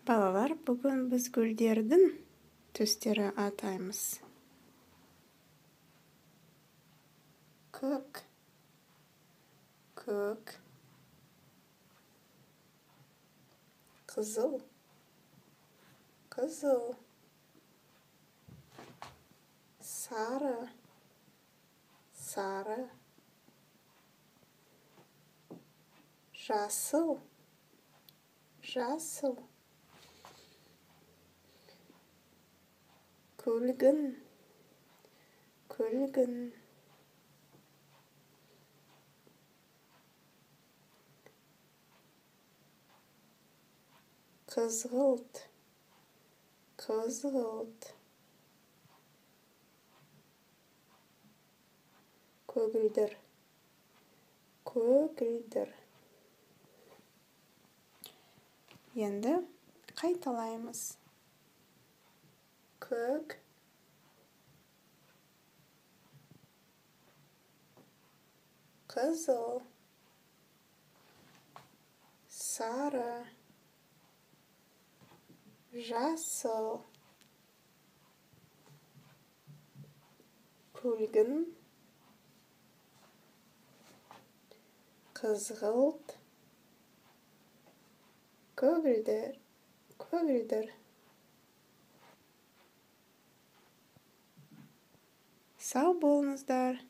Балалар, бүгін біз гүлдердің түстері атаймыз. Көк, көк, қызыл, қызыл, сары, сары, жасыл, жасыл, күлгін, күлгін, қызғылт, қызғылт, көгілдір, көгілдір. Енді қайталаймыз. Көк, қызыл, сары, жасыл, күлгін, қызғылт, көгілдір, көгілдір. Сау болыңыздар.